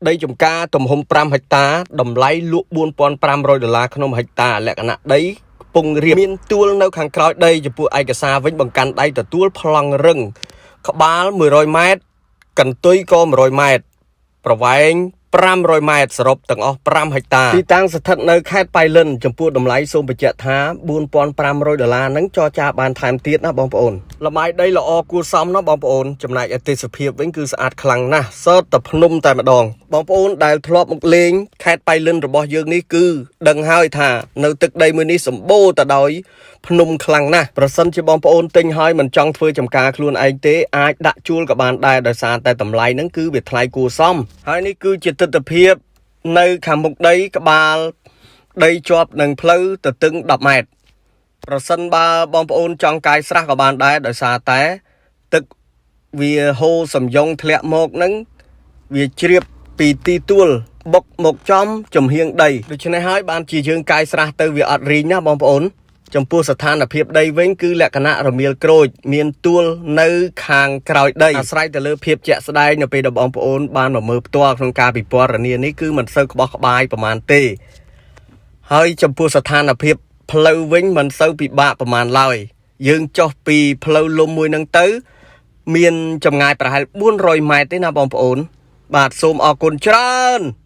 ដីចំការទំហំ5ហិកតាតម្លៃលក់4500ដុល្លារក្នុង1ហិកតាលក្ខណៈដីខ្ពង់រាបមានទួលនៅខាងក្រោយដីចំពោះឯកសារវិញបង្កាន់ដៃទទួលប្លង់រឹងក្បាល100ម៉ែត្រកន្ទុយក៏100ម៉ែត្រប្រវែង500ម៉ែត្រសរុបទាំងអស់5ហិកតាទីតាំងស្ថិតនៅខេត្តប៉ៃលិនចំពោះតម្លៃសូមបញ្ជាក់ថា4500ដុល្លារហ្នឹងចរចាបានថែមទៀតណាបងប្អូនលំអៃដីល្អគួរសមណាបងប្អូនចំណែកឯទេសភាពវិញគឺស្អាតខ្លាំងណាស់សើតតែភ្នំតែម្ដងបងប្អូនដែលធ្លាប់មកលេងខេត្តប៉ៃលិនរបស់យើងនេះគឺដឹងហើយថានៅទឹកដីមួយនេះសម្បូរទៅដោយភ្នំខ្លាំងណាស់ប្រសិនជាបងប្អូនទិញហើយមិនចង់ធ្វើចំការខ្លួនឯងទេអាចដាក់ជួលក៏បានដែរដោយសារតែតម្លៃហ្នឹងគឺវាថ្លៃគួរសមហើយនេះគឺជាទិដ្ឋភាពនៅខាងមុខដីក្បាលដីជាប់នឹងផ្លូវទៅទឹង10ម៉ែត្រ ប្រសិនបើបងប្អូនចង់កាយស្រះក៏បានដែរដោយសារតែទឹកវាហូរសំយងធ្លាក់មកហ្នឹងវាជ្រាបពីទីទួលបុកមកចំចំហៀងដីដូច្នេះហើយបានជាយើងកាយស្រះទៅវាអត់រីងណាបងប្អូនចំពោះស្ថានភាពដីវិញគឺលក្ខណៈរមៀលក្រូចមានទួលនៅខាងក្រោយដីអាស្រ័យទៅលើភាពជាក់ស្ដែងនៅពេលដែលបងប្អូនបានមកមើលផ្ទាល់ក្នុងការពិពណ៌នានេះគឺមិនសូវក្បោះក្បាយប្រហែលទេ ហើយចំពោះស្ថានភាពផ្លូវវិញមិនសូវពិបាកប្រហែលឡើយយើងចុះពីផ្លូវលំមួយហ្នឹងទៅ មានចម្ងាយប្រហែល400ម៉ែត្រទេណាបងប្អូន បាទសូមអរគុណច្រើន។